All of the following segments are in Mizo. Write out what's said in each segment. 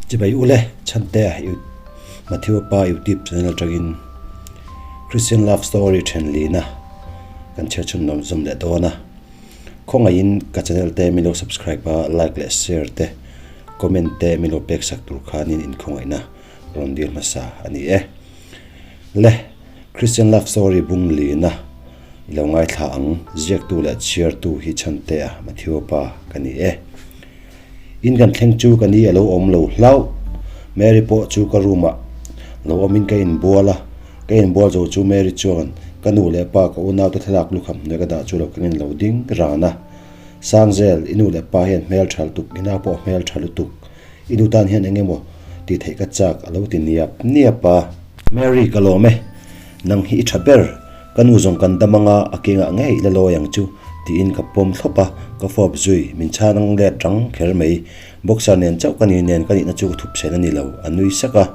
Chibai ule chhante Matthew pa YouTube channel atangin Christian Love Story then lina kan chhiar chhun nuam zawm leh dawn a. Khawngaihin ka channel te min lo subscribe a, like leh share te, comment te min lo pek sak tur khanin inkhawngaihna rawn dil hmasa a ni e. Le Christian Love Story bung lina i lo ngaithla ang, ziaktu leh chhiartu hi Chhantea Matthew pa ka ni e. In kan thleng chu ka ni a lo awm lo hlauh. Mary pawh chu ka room ah lo awmin ka inbual a, ka inbual zo chu Mary chuan ka nu leh pa ka unaute thlalak lukham hnuai ka dah chu lo kengin lo ding ran a. Sangzel, i nu leh pa hian hmel tha lutuk, i nau pawh hmel tha lutuk. I nu tan hian eng emaw tih theih ka chak a lo ti niap niap a. Mary ka lawm e, nang hi i tha ber, ka nu zawng kan dam anga a kengah ngei i la lawi ang chu tiin ka pawm thlawp a, ka fawp zui, min chhan ang let rang kher mai, boxer nen chauh ka ni nen ka nihna chu ka thup chhen a ni lo, a nui sak a,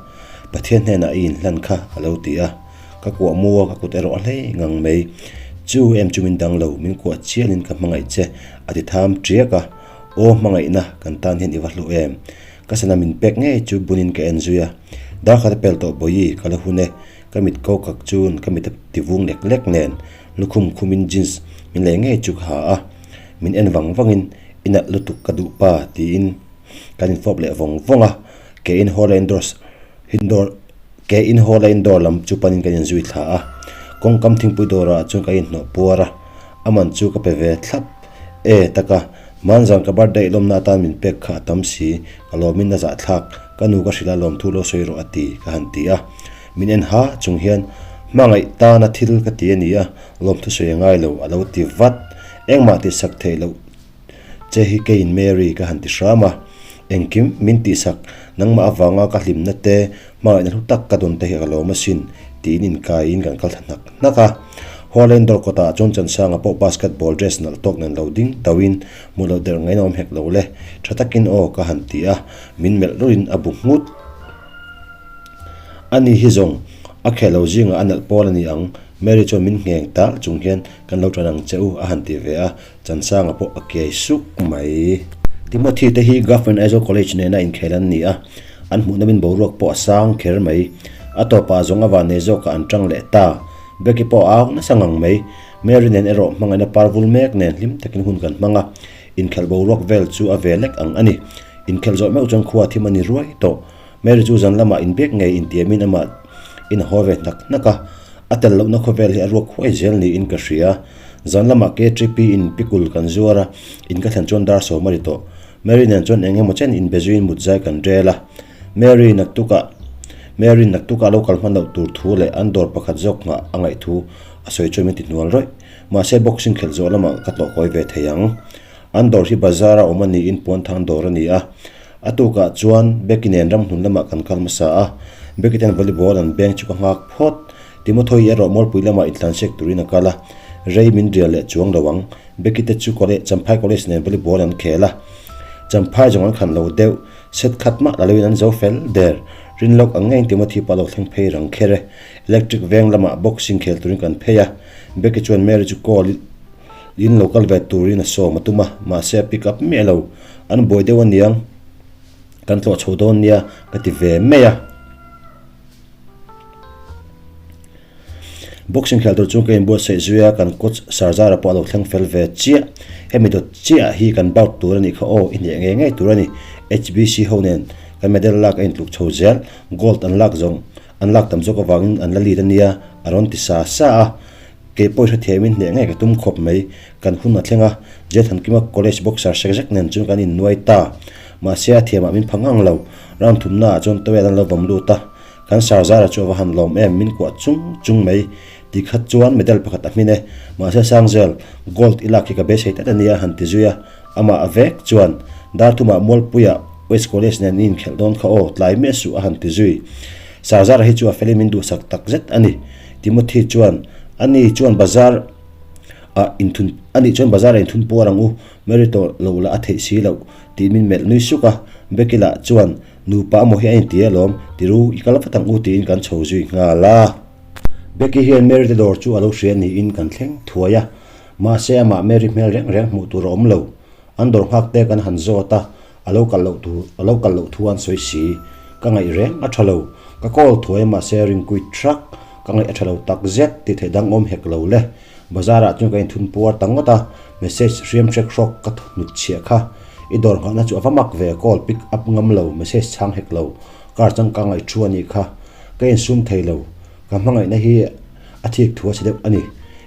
Pathian hnenah i inhlan kha a lo ti a, ka kuah mu a, ka kut erawh a hlei ngang mai, chu em chu min dang lo, min kuah chialin ka hmangaih che a ti tham tiak a. Aw hmangaihna kan tan hian i va hlu em? Ka sana min pek ngei chu bunin ka en zui a. Darkhat a pel tawh bawi ka la hun e. Ka mit ko kak chun ka mit a ti vung lek lek nen lukhum khumin jeans min lei ngei chu ka ha a. Min en vang vangin i nalh lutuk ka duh pa tiin kan infawp leh vawng vawng a. Ke in haw la indoors indoor ke in haw la indoor lam chu panin kan inzui thla a. Kawngkam thingpui dawrah chuan ka inhnawh puar a. A man chu ka pe ve thlap e taka Hmanzan ka birthday lawmna atan min pek kha a tam si, ka lawmin a zahthlak, ka nu ka hrilh a lawmthu lo sawi rawh a ti, ka han ti a. Min en ha chung hian hmangaih tana thil ka ti a ni a, lawmthu sawi a ngai lo a lo ti vat. Engmah tihsak theih loh che hi keiin Mary ka han ti hram a, engkim min tihsak nangmah avanga ka hlimna te, Hmangaihna hlu tak ka dawn te hi ka lawm asin tiin inkaiin kan kal thla hnak hnak a. Holland dawr kawtah chuan Chansanga pawh basketball dress nalh tawk nen lo ding tauhin hmuh loh der ngaina awm hek lo le, tha takin aw ka han ti a, min melh rawlhin a bu nghut. Ani hi zawng a khel lo zingah a nalh pawl a ni ang, Mary chuan min ngheng tal chung hian kan lo tan ang che u a han ti ve a, Chansanga pawh a kiai suk mai. Timothy te hi Government Aizawl College nena inkhel an ni a, an hmuhna min boruak pawh a sang kher mai. A tawpah zawng a vannei zawkah an tang leh ta. Becky pawh a au nasa ngang mai. Mary nen erawh hmangaihna par vul mek nen hlim takin hun kan hmang a, inkhelh boruak vel chu a ve lek ang a ni. Inkhelh zawh meuh chuan khua thim a ni ruai tawh. Mary chu zan lamah inbiak ngei intiamin amah in a haw ve hnak hnak a, a tel lohna khawvel hi a ruak huai zel niin ka hria. Zan lamah KTP in pikul kan zuar a, in ka thlen chuan dar sawm a ri tawh. Mary nen chuan eng emaw chen inbe zuiin mut zai kan rel a. Mary naktukah Mary naktukah lo kal hman loh tur thu leh an dawr pakhat zawk nghah a ngaih thu a sawi chuan min ti hnual rawih. Mahse boxing khelh zawh lamah ka tlawh kawi ve thei ang. An dawr hi bazar a awm a niin puanthang dawr a ni a. A tukah chuan Becky nen ramhnun lamah kan kal hmasa a, Becky ten volleyball an beng chu ka nghak phawt. Timothy erawh Mawlpui lamah intlansiak turin a kal a, rei min rial leh chuang lo ang. Becky te chu College, Champhai College nen volleyball an khel a, Champhai zawng an khan lo deuh, set khat mah la loin an zo fel der. Rinlawk ang ngeiin Timothy pawh a lo thleng phei rang kher e. Electric veng lamah boxing khel turin kan phei a, Becky chuan Mary chu call in lo kal ve turin a sawm a tum a, mahse a pick up miah lo. An buai deuh aniang, kan tlawh chho dawn nia ka ti ve mai a. Boxing khel tur chu ka inbuatsaih zui a, kan coach Sarzara pawh a lo thleng fel ve chiah. Hemi dawt chiah hi kan bout tur a nih kha aw, i hneh ngei ngei tur a ni. HBC ho nen kan medal lak a intluk chho zel, gold an lak zawng an lak tam zawk avangin an la lead a nia a rawn ti sa sa a. Kei pawh i hrethiamin hneh ngei ka tum khawp mai. Kan hun a thleng a, Jethankima College boxer sek zek nen chuan kan innuai ta. Mahse a thiamah min pha ngang lo. Round thumnaah chuan towel an lo vawm lut a. Kan Sarzara chu a va han lawm em, min kuah chung chung mai. Ti khat chuan medal pakhat a hmin e. Mahse Sangzel, gold i lak hi ka beisei tlat a nia han ti zui a. Amah a vek chuan Darthumah Mualpuia West College nen i inkhelh dawn kha aw, tlai miah suh a han ti zui. Sarzara hi chu a felin min duhsak tak zet a ni. Timothy chuan, Ani chuan bazar ah inthun, ani chuan bazar ah inthun puar ang u, Mary tawh lo lah a theih si loh, tih min melh nui suk a. Becky lah chuan, Nupa amaw hi a inti alawm, tiru i kal vat ang u tiin kan chho zui nghal a. Becky hian Mary te dawr chu a lo hria niin kan thleng thuai a, mahse amah Mary hmel reng reng hmuh tur a awm lo. An dawr nghak te kan han zawt a, A lo kal loh tur, a lo kal loh thu an sawi si. Ka ngaih reng a tha lo. Ka call thuai mahse ringkuit thrak ka ngaih a tha lo tak zet tih theih dang awm hek lo le. Bazar ah chuan ka inthun puar ta ngawt a, message hriam hrek hrawk ka hnut chhiah kha. I dawr nghahna chu a va mak ve, call pick up ngam lo, message chhang hek lo. Car changkang ngaih thu a nih kha. Ka insum thei lo. Ka hmangaihna hi a thik thu a chhe deuh a ni.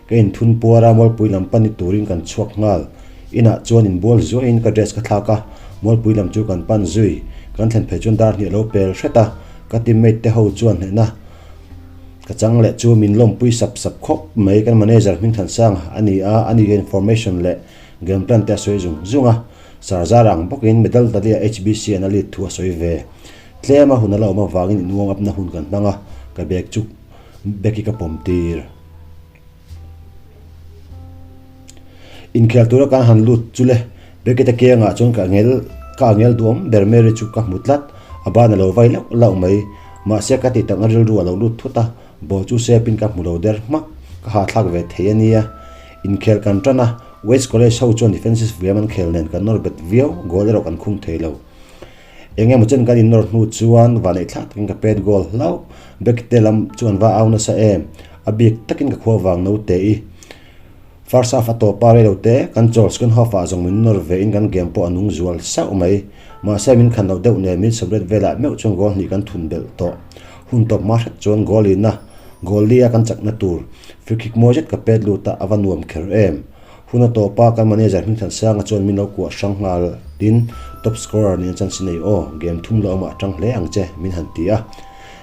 Ka inthun puar a, Mualpui lam pan ni turin kan chhuak nghal. Inah chuan inbual zuahin ka dress ka thlak a, Mualpui lam chu kan pan zui. Kan thlen phei chuan dar hnih a lo pel hret a, ka teammate te ho chuan hnehna ka chang leh chu min lawmpui sap sap khawp mai. Kan manager Hmingthansanga a ni a, ani hian information leh game plan te a sawi zung zung a. Sarzar ang bawkin medal tali a HBC an a lead thu a sawi ve. Tlem a hun a la awm avangin in uang upna hun kan hmang a, ka bag chu Becky ka pawm tir. Inkhel tura kan han lut chu le, Becky te kiangah chuan ka angel ka angel duhawm ber Mary chu ka hmu tlat, a ban a lo vai lauh lauh mai. Mahse ka tih takna rilru a lo lut thut a, ball chu sepin ka hmu lo der hmak, ka hahthlak ve thei a nia. Inkhel kan tan a, West College ho chuan defensive game an khel nen kan nawr bet viau, goal erawh kan khung thei lo. Eng emaw chen kan innawr hnu chuan vanneih thlak takin ka pet goal hlauh. Beck te lam chu an va au nasa em? A bik takin ka khua vang no te i. First half a tawp a rei lo te, kan chawl second half ah zawng min nawr ve in kan game pawh a nung zual sauh mai. Mahse min khan loh deuh nen min sawmriat velah meuh chuan goal hnih kan thun belh tawh. Hun tawp hma hret chuan goal in a goal li a kan chakna tur free kick mawi zet ka pet lut a, a va nuam kher em? Hun a tawp a, kan manager Hmingthansanga chuan min lo kuah hrang nghal tin, Top scorer nih a chance nei aw, game thum la awmah tang hle ang che, min han ti a.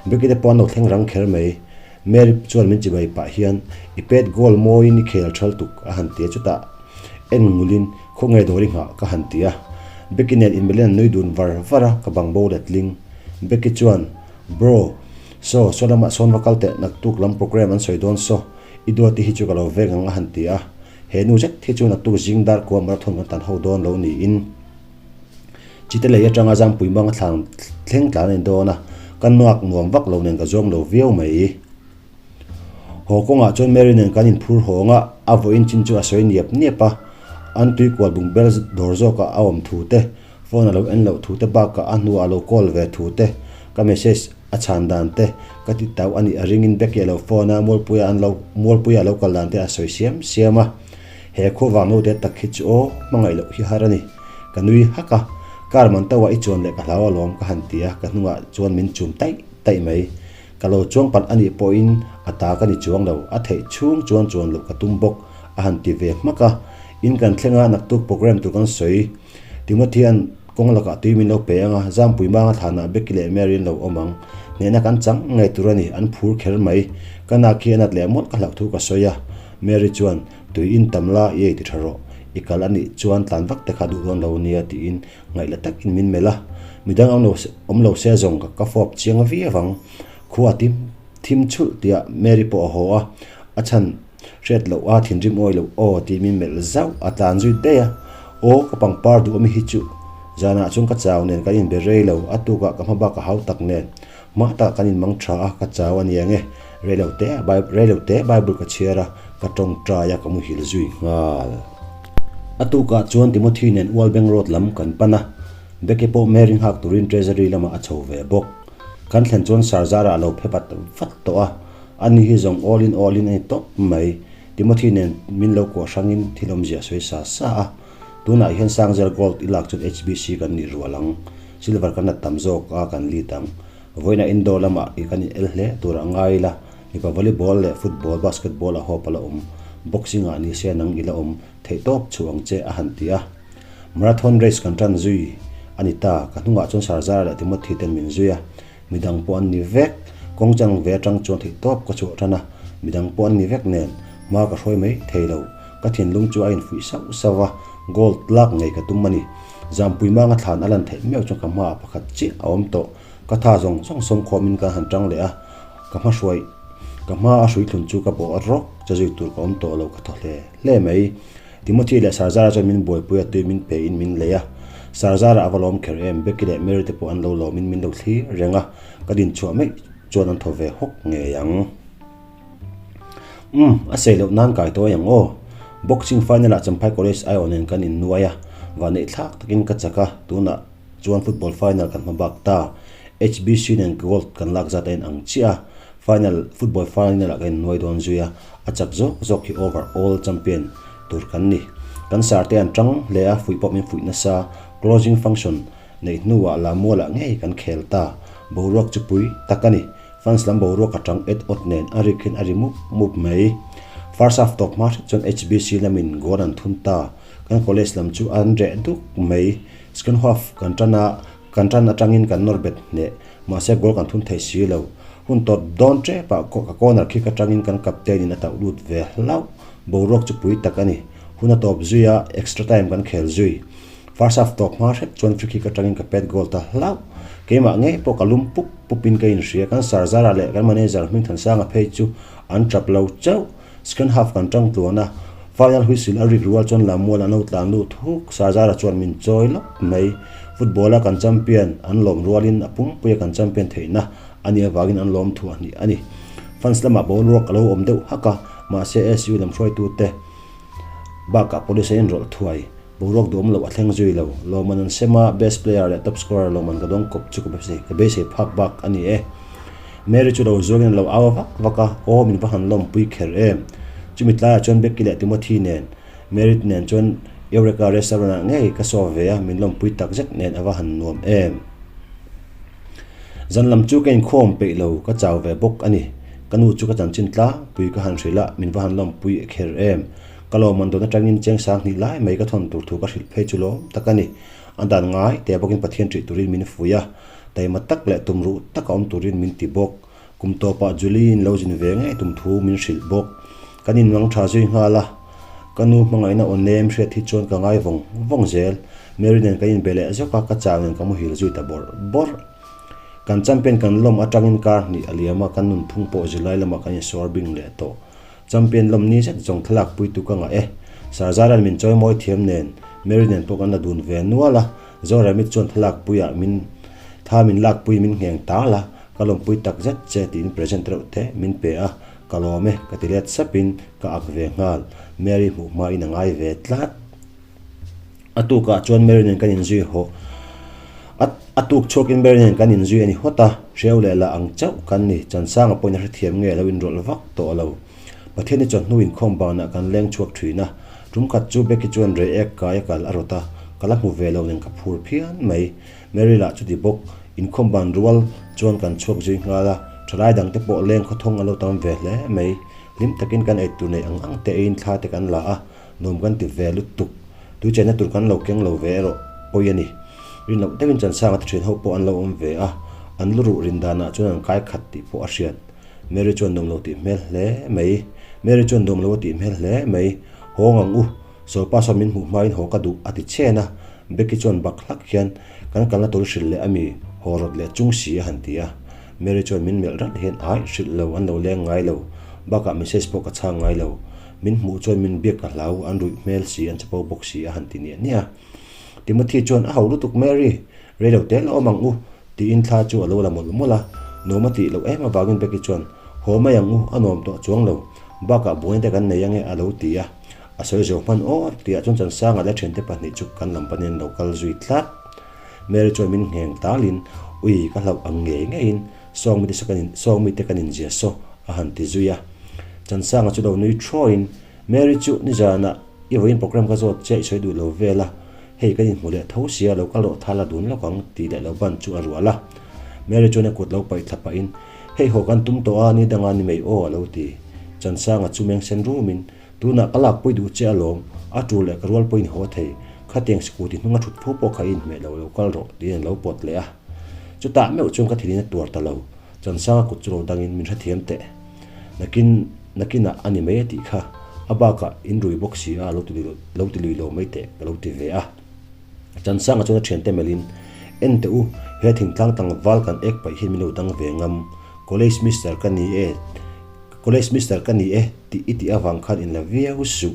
Becky te pawh an lo thleng rang kher mai. Mary chuan min chibai pah hian, I pet goal mawiin i khel thal tuk, a han ti a, chutah en ngulin, Khawnge dawr i nghah? ka han ti a. Becky nen inmelin an nui dun var var a, ka bang bo letling. Becky chuan, Bro, saw, saw lamah sawn va kal teh, naktuk lam programme an sawi dawn saw. I duati hi chu ka lo veng ang a han ti a, he nu zet hi chu naktuk zing dar kua marathon kan tan ho dawn lo niin Chite lei atanga Zampui manga thlang thleng tlan a ni dawn a, ka nuak nuam vak lo nen ka zawm lo viau mai. Haw kawngah chuan Mary nen kan inphur hawng a, a vawiin chin chu a sawi niap niap a, an tui kual bung ber dawr zawkah a awm thu te, phone a lo en loh thu te bakah a hnuah a lo call ve thu te, ka message A chhan dan te ka ti tauh a nih a ringin Becky a lo phone a, Mualpuia an lo Mualpuia a lo kal dan te a sawi siam siam a. He khuavang no te tak hi chu aw, hmangaih loh hi har a ni. Ka nui hak a, car man tauh ah i chuan leh ka hlau alawm ka han ti a, ka hnungah chuan min chum taih taih mai. Ka lo chuang palh a nih pawhin a ta ka ni chuang lo, a theih chhung chuan chuan loh ka tum bawk a han ti ve hmak a. In kan thleng a, naktuk programme tur kan sawi. Timothy-a'n kawng lakah tui min lo pe ang a, Zampui manga thlanah Becky leh Mary an lo awm ang. Hnehna kan chang ngei tur a ni, an phur kher mai. Ka nak hi a nat leh mawlh ka hlauh thu ka sawi a. Mary chuan, Tui in tam la, i ei ti tha rawh. I kal a nih chuan tlan vak te kha duh dawn lo nia tiin ngaih la takin min melh a. Midang awm lo se zawng ka fawp chiang viau ang. Khua tim thim chhulh tia Mary pawh a haw a, a chhan hriat loh a thinrim awi loh aw tih min melh zauh a tlan zui daih a, aw ka pangpar duh ami hi chu zanah chuan ka chau nen kan inbe rei lo, a tukah ka hma bak a hau tak nen hma takah kan inmang tha a, ka chau a nia nge rei lo te rei lo te Bible ka chhiar a, ka tawngtai a ka muhil zui nghal. A tukah chuan Timothy nen Ualbeng Road lam kan pan a, Becky pawh Mary nghak turin Treasury lamah a chho ve bawk. Kan thlen chuan Sarzara a lo phe vat vat tawh a, ani hi zawng all in all in a ni tawp mai. Timothy nen min lo kuah hrangin thil awmzia a sawi sa sa a, tunah hian Sangzel Gold i lak chuan HBC kan nih rual ang, Silver kan la tam zawk a kan lead ang. Vawiinah indoor lamah i kan in el hle tur a ngai ila, mipa volleyball leh football, basketball a hope a la awm, boxing ah ni se nang i la awm theih tawp chhuh ang che a han ti a. Marathon race kan tan zui a ni ta, ka hnungah chuan Sarzara leh Timothy ten min zui a, midang pawh an ni vek, kawng chang ve atang chuan theih tawp ka chhuah tan a, midang pawh an ni vek nen hma ka hruai mai thei lo, ka thinlung chu a infuih sauh sauh a, gold lak ngei ka tum a ni. Zampui manga thlan a lan theih meuh chuan ka hmaah pakhat chiah a awm tawh, ka tha zawng zawng sawmkhawmin ka han tang leh a, ka hma hruai ka hma a hrui thlun chu ka bawh rawk, che zui tur ka awm tawh lo ka thaw hle hle mai. Timothy leh Sarzara chuan min buaipui a, tui min pe in min lei a. Sarzara a va lawm kher em, Becky leh Mary te pawh an lo lawm in min lo thlir reng a, ka din chhuah mai chuan an thaw ve hawk ngei ang. Umm, a sei loh nan kai tawi ang aw. Boxing final ah Champhai College aiawh nen kan innuai a, vahneih thlak takin ka chak a, tunah. Chuan football final kan hma bak ta. HBC nen gold kan lak zat a in ang chiah a, final football final ah kan innuai dawn zui a, a chak zawk zawk hi over all champion tur kan ni. Kan sar te an tang hle a, fuih pawh min fuih nasa. Closing function neih hnuah Lamualah ngei kan khel ta. Boruak chu pui tak a ni. Fans lam boruak a tang et awt nen a rik hian a ri mup mup mai. First half tawp hma hret chuan HBC lamin goal an thun ta. Kan college lam chu an reh duk mai. Second half kan tan a, kan tan atangin kan nawr bet hneh. Mahse goal kan thun thei si lo. Hun tawp dawn tepah ka corner kick atangin kan captain in a tauh lut ve hlauh. Boruak chu pui tak a ni. Hun a tawp zui a, extra time kan khel zui. First half tawp hma hret chuan free kick atangin ka pet goal ta hlauh. Keimah ngei pawh ka lum pup pup in ka inhria. Kan sir Zara leh kan manager Hmingthansanga phei chu an tap lo chauh. Second half kan tang tluan a, final whistle a rik rual chuan Lamual an lo tlan lut huk. Sir Zara chuan min chawi lawp mai. Football a kan champion an lawm rualin a pumpuia kan champion theihna a nih avangin an lawm thu a hnih a ni. Fans lamah boruak a lo awm deuh hak a, mahse SU lam hruaitute bakah police an inrawlh thuai. Boruak duhawm loh a thleng zui lo. Lawmman an sem a, best player leh top scorer lawmman ka dawng kawp chu ka beisei phak bak a ni e. Mary chu lo zuangin a lo au vak vak a, Aw min va han lawmpui kher em. Chumi tlaiah chuan Becky leh Timothy nen, Mary te nen chuan Eureka restaurant ah ngei ka saw ve a, min lawmpui tak zet nen a va han nuam em. Zan lam chu ka inkhawm peih lo, ka chau ve bawk a ni. Ka nu chu ka chanchin tlangpui ka han hrilh a, min va han lawmpui kher em. Ka lawmman dawn atangin cheng sang hnih lai mai ka thawn tur thu ka hrilh phei chu lawm tak a ni. A dan ngai te bawkin Pathian ṭih turin min fuih a, taima tak leh tumruh taka awm turin min ti bawk. Kum tawpah Julie-in lo zin ve ngei tum thu min hrilh bawk. Kan inmang ṭha zui nghal a, ka nu hmangaihna aw nem hriat hi chuan ka ngai vawng vawng zel. Mary nen kan inbe leh zawk a, ka chau nen ka muhil zui ta bawrh bawrh. Kan champion kan lawm atangin kar hnih a liam a, kan nunphung pawh zilai lamah kan insuar bing leh tawh. Champion lawm ni zet zawng thlalak puitu ka ngah e. Sarzaran min chawi mawi thiam nen Mary nen pawh kan la dun ve nual a, Zoremit chuan thlalak puiah min tha min lak pui min ngheng tal a, ka lawmpui tak zet che tiin present reuh te min pe a, ka lawm e ka ti let sapin ka ak ve nghal, Mary hmuh hmain a ngai ve tlat. A tukah chuan Mary nen kan inzui hawh. A a tuk chhuakin Mary nen kan inzui a ni hawt a, hreu leh lah ang chauh kan ni. Chansanga pawhin a hrethiam nge a lo inrawlh vak tawh lo. Pathian hi chawhnu inkhawm banah kan leng chhuak thin a, tum khat chu Becky chuan rei ek kai a kal a rawt a, ka la hmu ve lo nen ka phur phian mai. Mary lah chuti bawk, inkhawm ban rual chuan kan chhuak zui nghal a, thalai dangte pawh leng khawthawng a lo tam ve hle mai. Hlim takin kan eitur nei ang ang te eiin thla te kan la a, Nuam kan ti ve lutuk. Tui chenna tur kan lo keng lo ve erawh pawi a ni. Rin loh deuhin Chansanga te thian ho pawh an lo awm ve a, an lu ruh rin danah chuan an kai khat tih pawh a hriat. Mary chuan nuam lo tih hmel hle mai. Mary chuan nuam lo a tih hmel hle mai. Haw ngang u, Sawpa sawn min hmuh hmain haw ka duh a ti chen a. Becky chuan bak hlak hian kan kalna tur hrilh leh a mi haw rawt leh chung si a han ti a. Mary chuan min melh ralh hian ai hrilh lo an lo leng ngai lo, bakah message pawh ka chhang ngai lo. Min hmuh chuan min biak ka hlau, an ruih hmel si, an chapo bawk si a han ti niah niah a. Timothy chuan, A ho lutuk Mary, rei lo te la awm ang u, tiin thla chu a lo la mawlh mawlh a. Nuam a tih loh em avangin Becky chuan, Haw mai ang u, a nuam tawh chuang lo, bakah buaina te kan nei ange a lo ti a. A sawi zo hman awr tihah chuan Chansanga leh a thiante pahnih chu kan lam panin an lo kal zui tlat. Mary chuan min ngheng talin, Ui, ka hlauh ang ngei ngeiin Sawngmite kan inzia saw a han ti zui a. Chansanga chu lo nui thuain, Mary chu nizanah i vawiin program ka zawt che i sawi duh lo vel a, hei kan inhmu leh tho sia lo kal rawh thal a dun lawk ang tih leh lo ban chu a rual a. Mary chuan a kut lo paih thla pahin, Hei haw kan tum tawh a, ni danga ni mai aw a lo ti. Chansanga chu meng sen rumin, Tunah ka lakpui duh che alawm, a tul leh ka rual pawhin haw thei, khatiang sikuti hnunga thut phu pawh kha i inhmeh lo lo kal rawh tiin a lo pawt leh a. Chutah meuh chuan ka thilin a tuar ta lo. Chansanga kut chu lo dangin min hrethiam teh. Nakin, nakinah a ni mai a tih kha. A bakah in rui bawk si a, lo ti lo ti lui lo mai teh ka lo ti ve a. Chansanga chuan a thiante melhin, En teh u, he thingtlang tlangval kan ek paih hian min lo dang ve ngam. College mister ka ni e, college mister ka ni e tih i tih avang khan in la viau suh.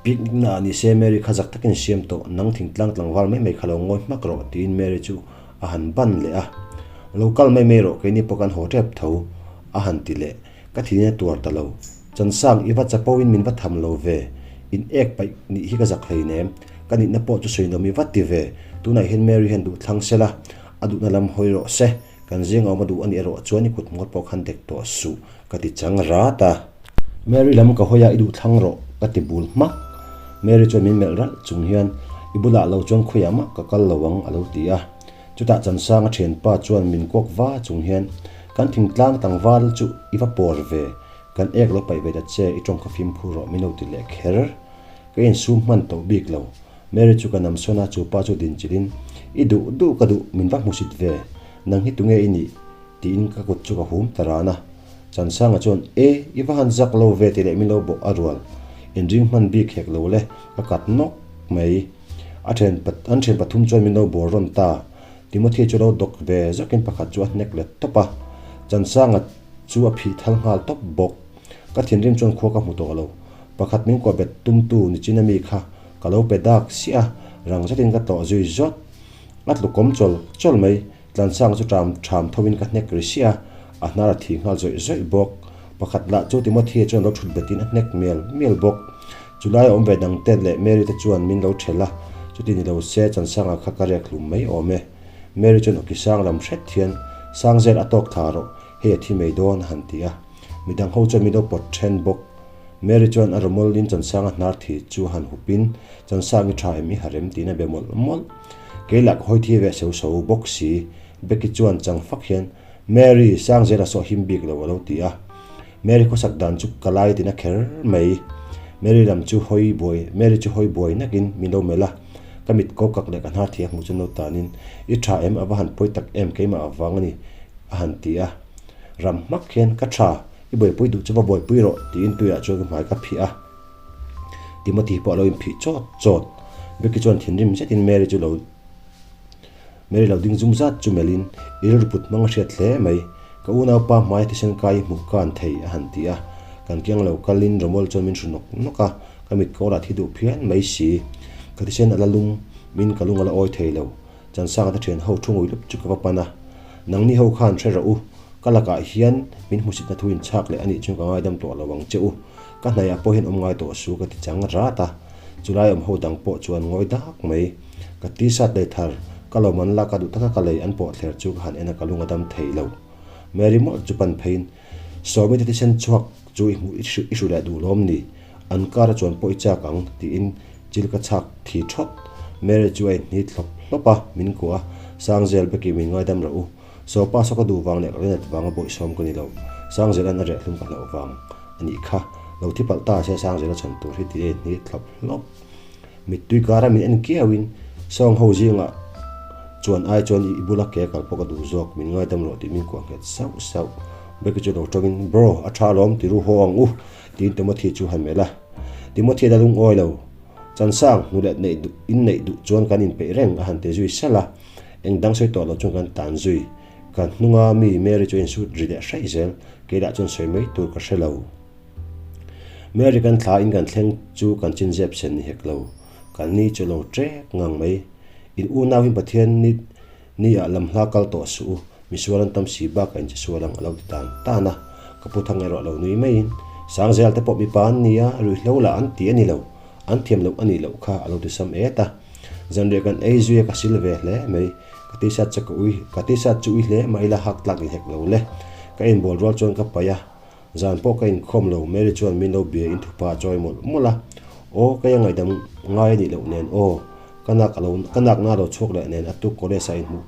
Picnic na ah ni se Mary kha zak takin siam tawh, nang thingtlang tlangval mai mai kha lo ngawi hmak rawh tiin Mary chu a han ban leh a. Lo kal mai mai rawh keini pawh kan haw tep tho a han ti leh. Ka thinin a tuar ta lo. Chansang i va chapo in min va tham lo ve. In ek paih nih hi ka zak hleinem. Ka nihna pawh chu sawi nawm i va ti ve. Tunah hian Mary hian duh thlang se la, a duhna lam hawi rawh se. Kan zing a awm a duh a nih erawh chuan i kut hmawr pawh khan dek tawh suh, ka ti chang rat a. Mary lam ka hawi a, i duh thlang rawh, ka ti bul hmak. Mary chuan min melh ralh chung hian, I bulah lo chuan khawiah mah ka kal lo ang, a lo ti a. Chutah Chansanga thianpa chuan min kawk va chung hian, Kan thingtlang tlangval chu i va pawr ve, kan ek lo paih ve ta che, i tawng kha fimkhur rawh, min lo ti leh kher. Ka insum hman tawh bik lo. Mary chu ka nam sawn a, chu pa chu dinchilhin, I duh duh ka duh, min va hmusit ve. Nang hi tunge i nih? tiin ka kut chu ka hum ta ran a. Chansanga chuan, E, i va han zak lo ve tih leh min lo bawh a rual. Inring hman bik hek lo le, ka kat nawk mai. A then an then pathum chuan min lo bawr rawn ta. Timothy chu lo dawk ve zakin pakhat chu a hnek let tawp a. Chansanga chu a phih thal nghal tawp bawk. Ka thinrim chuan khua ka hmu tawh lo. Pakhat min kuah bet tumtu nichin ami kha ka lo pe dak siah a, rang zetin ka tlawh zui zawt. A tlu kawm chawl chawl mai, Tlansang chu ṭam ṭham thovin ka hnek ri siah a, a hnar a thi nghal zawih zawih bawk. Pakhat lah chu Timothy-a chuan lo ṭhut betin a hnek mial mial bawk. Chulai a awm ve dang te leh Mary te chuan min lo ṭhelh a, chuti ni lo se Chansanga kha ka riak hlum mai awm e. Mary chuan awki sang lam hret hian, Sangzel a tawk thla rawh, hei a thi mai dawn a han ti a. Midang ho chuan min lo pawt then bawk. Mary chuan a rawmawlin Chansanga hnar thi chu a han hupin, Chansang i tha em i ha rem tiin a be mawlh mawlh. Kei lah ka hawi thi ve so so bawk si. Becky chuan chang fak hian, Mary, Sangzela saw him bik lo a lo ti a. Mary khawsak dan chu ka lai tina kher mai. Mary lam chu hawi buai, Mary chu hawi buai nakin min lo melh a. Ka mit ko kak leh ka hnar thi a hmuh chuan lo tanin, I tha em a va han pawi tak em keimah avang a ni a han ti a. Ram hmak hian ka tha, i buaipui duh chu va buaipui rawh tiin tuiah chuan ka hmai ka phih a. Timothy pawh a lo inphih chawt chawt. Becky chuan thinrim zetin Mary chu lo Mary lo ding zum zat chu melhin i rilru put hmang a hriat hle mai. Ka unaupa hmaia thisen kai i hmuh kan thei a han ti a. Kan kiang lo kalin Romol chuan min hru nawk nawk a, ka mit kawr ah thi duh phian mai si. Ka thisen a la lum min ka lung a la awi thei lo. Chansanga te thian ho thu ngui lup chu ka va pan a, Nangni ho khan hre rawh u, ka lakah hian min hmusitna thu in chhak leh a nih chuan ka ngaidam tawh lo ang che u, ka hnaihah pawh hian awm ngai tawh su ka ti chang rat a, chulai awm ho dang pawh chuan ngawi dak mai. Ka t-shirt lei thar, ka lo man lak a duh taka ka lei an pawh thler chu ka han en a ka lung a dam thei lo. Mary mawlh chu pan pheiin, Sawmi te thisen chhuak chu i hmuh i hru leh duh lawm ni? An kar a chuan pawh i chak ang, tiin chil ka chhak thi thawt. Mary chu a inhnit hlawp hlawp a, min kuah a, Sangzel Becky min ngaidam rawh u. Sawpa saw ka duh vang leh ka rinat vanga bawihsawm ka ni lo. Sangzela'n a reh hlum ka hlauh vang a nih kha. Lo thi palh ta se Sangzela chhan tur hi tiin a inhnit hlawp hlawp. Mittui kara min en kiauin sawng ho zingah chuan ai chuan i bula ke kal pawh ka duh zawk, min ngaidam rawh tih min kuah nghet sauh sauh. Becky chu lo tawngin, Bro, a tha alawm, ti ru haw ang u, tiin Timothy chu han melh a. Timothy a la lungawi lo. Chansang, hnu leh neih duh, in neih duh chuan kan inpeih reng, a han ti zui salh a. Eng dang sawi tawh lo chuan kan tan zui. Kan hnunga mi Mary chu a insut ri leh hraih zel, kei lah chuan sawi mai tur ka hre lo. Mary kan thla in kan thleng chu kan chin zep sen ni hek lo. Kan ni chu lo trek ngang mai. In unau hi Pathian ni ni ah lam hla kal tawh suh u, misual an tam si bak a in che sual ang a lo ti tan tan a. Ka pu thang erawh lo nui mai in, Sangzel te pawh mipa an ni a, ruihhlo lah an ti a ni lo, an thiam loh a nih loh kha a lo ti sam et a. Zanriah kan ei zui a ka sil ve hle mai. Ka t-shirt chu ka ui, ka t-shirt chu ui hle mah ila hak tlak ni hek lo le. Ka inbual rual chuan ka paih a. Zan pawh ka inkhawm lo, Mary chuan min lo bia in thupa a chawi mawlh mawlh a. Aw, kei a ngaihdam ngai a nih loh nen aw, ka nak a lo, ka nakna a lo chhuak leh nen a tuk college a inhmuh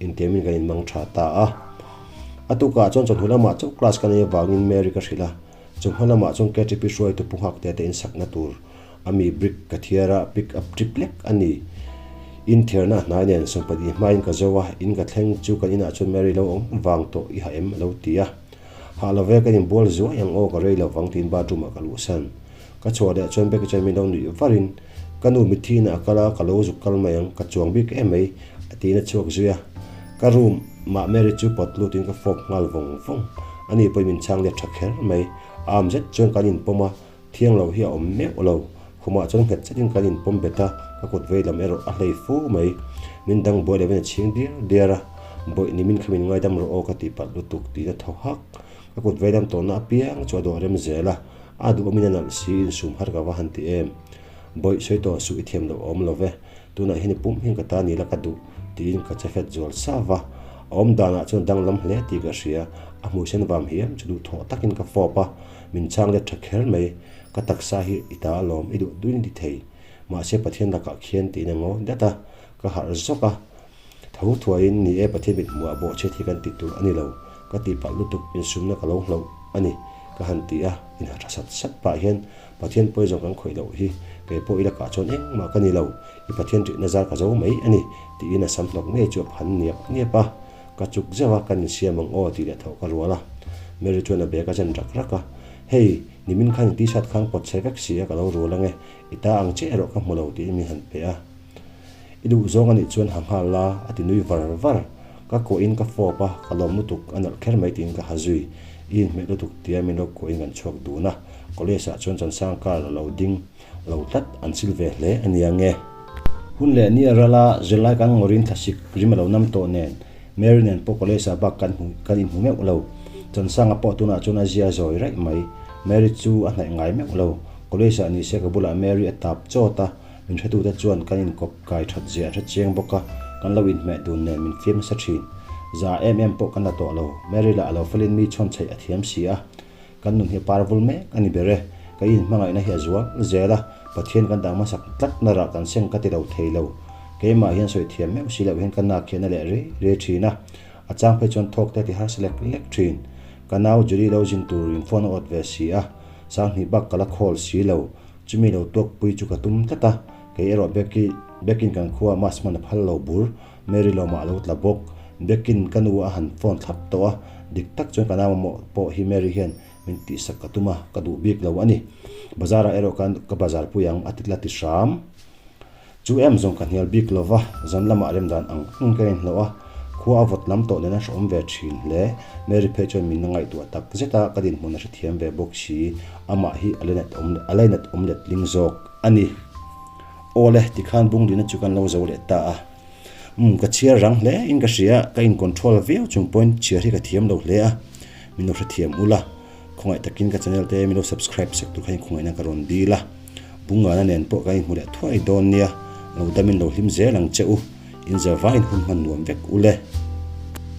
intiamin kan inmang tha ta a. A tukah chuan chawhnu lamah chauh class ka nei avangin Mary ka hrilh a, chawhma lamah chuan KTP hruaitu Pu Nghakte te insakna tur a mi brick ka thiar a, pick up trip lek a ni. In thiarna a hnai nen sawmpahnih hmain ka zo a, in ka thleng chu kan inah chuan Mary lo awm vang tawh i ha em a lo ti a. Hah lo ve ka inbual zuai ang aw ka rei lo vang tiin bathroom ah ka luhsan. Ka chhuah leh chuan Becky chuan min lo nuih varin, Ka nu mitthi inah a kal a, ka lo zuk kal mai ang, ka chuang bik em mai a tiin a chhuak zui a. Ka room mah Mary chu pawt lutin ka fawp nghal vawng vawng. Ani pawhin min chhang let tha kher mai. Am zet chuan kan inpawm a, Thiang lo hi a awm meuh lo. Khumah chuan nghet zetin kan inpawm bet a, ka kut vei lam erawh a hlei fu mai. Min dang buai lovin a chhing diar diar a, Bawih ni min kha min ngaidam rawh aw ka tih palh lutuk tiin a thaw hak. Ka kut vei lam tawhna apiang chu a dawh rem zel a, A duhawmin a nalh si, insum har ka va han ti em. Bawih sawi tawh suh i thiam loh awm lo ve, tunah hian i pum hian ka ta ni la ka duh, tiin ka che fet zual sa va. A awm danah chuan danglam hle tih ka hria, a hmui sen vam hiam chu duhthawh takin ka fawp a, min chhang let tha kher mai. Ka taksa hi i ta alawm, i duh duhin i ti thei. Mahse Pathian lakah khian tiin a ngawi dat a, ka harh zawk a. Tho thuaiin, Ni e, Pathian mit hmuhah bawhchhiat hi kan ti tur a ni lo, ka tih palh lutuk, insumna ka lo hlauh a ni, ka han ti a, inha tha sat sat pah hian, Pathian pawi zawng kan khawih loh hi, kei pawh i lakah chuan engmah ka ni lo, i Pathian ṭihna zar ka zo mai a ni, tiin a sam hnawk ngei chu a phan niap niap a. Ka chuk zeuh a, kan insiam ang aw tih leh tho ka rual a. Mary chuan a bag a zen rak rak a, Hei, nimin khan i t-shirt khan pawt chhe vek si a, ka lo rual ange, i ta ang chiah erawh ka hmu lo tiin min han pe a. I duh zawng a nih chuan ha nghal la, a ti nui var var. Ka kuahin ka fawp a, ka lawm lutuk, a nalh kher mai tiin ka ha zui. I inhmeh lutuk tia min lo kuahin kan chhuak dun a, college ah chuan Chansang car a lo ding lo tlat, an sil ve hle a nia nge. Hun leh ni a ral a, zirlai kan ngawrin thlasik rim a lo nam tawh nen, Mary nen pawh college ah bak kan hmu kan inhmu meuh lo. Chansanga pawh tunah chuan a zia zawi raih mai. Mary chu a hnaih ngai meuh lo. College ah nise ka bulah Mary a tap chawt a, Min hretute chuan kan inkawp kai that zia an hre chiang bawk a, kan lo inhmeh dun nen min fiam nasa thin. Za em em pawh kan la tawh lo. Mary lah a lo felin mi chhawn chheih a thiam si a. Kan nun hi a par vul mek a ni ber e. Ka inhmangaihna hi a zual zel a, Pathian kan dah hmasak tlat na rah kan seng ka ti lo thei lo. Keimah hian sawi thiam meuh si loh hian ka nak hian a leh rei rei thin a, a chang phei chuan thawk te a ti harsa lek lek thin. Ka nau Julie lo zin turin phone a awt ve si a, Sanghnih bak ka la khawl si lo. Chumi lo tuakpui chu ka tum tlat a, kei erawh Becky, Beckin kan khua mask hman a phal lo bur, Mary lawmah a lo tla bawk. Beckin ka nu a han phone thlap tawh a, dik tak chuan ka nau mamawh pawh hi Mary hian min tihsak ka tum a, ka duh bik lo a ni. Bazar ah erawh ka ka bazar pui ang a ti la ti hram. Chu em zawng ka hnial bik lo va, zan lamah remdan ang ang ka inhlawh a, khua a vawt lam tawh nen a hrehawm ve thin hle. Mary phei chuan min la ngaihtuah tak zet a, ka dinhmun a hrethiam ve bawk si, amah hi a lainat awm a lainat awm letling zawk a ni. Aw le, tikhan bunglina chu kan lo zo leh ta a. Umm, ka chhiar rang hle in ka hria, ka in control viau chung pawhin chhiar hi ka thiam lo hle a, min lo hrethiam ula. Khawngaih takin ka channel te min lo subscribe sak tur kha inkhawngaihna ka rawn dil a, Bungana nen pawh kan inhmu leh thuai dawn nia, lo damin lo hlim zel ang che u, in zavain hun hman nuam vek u le.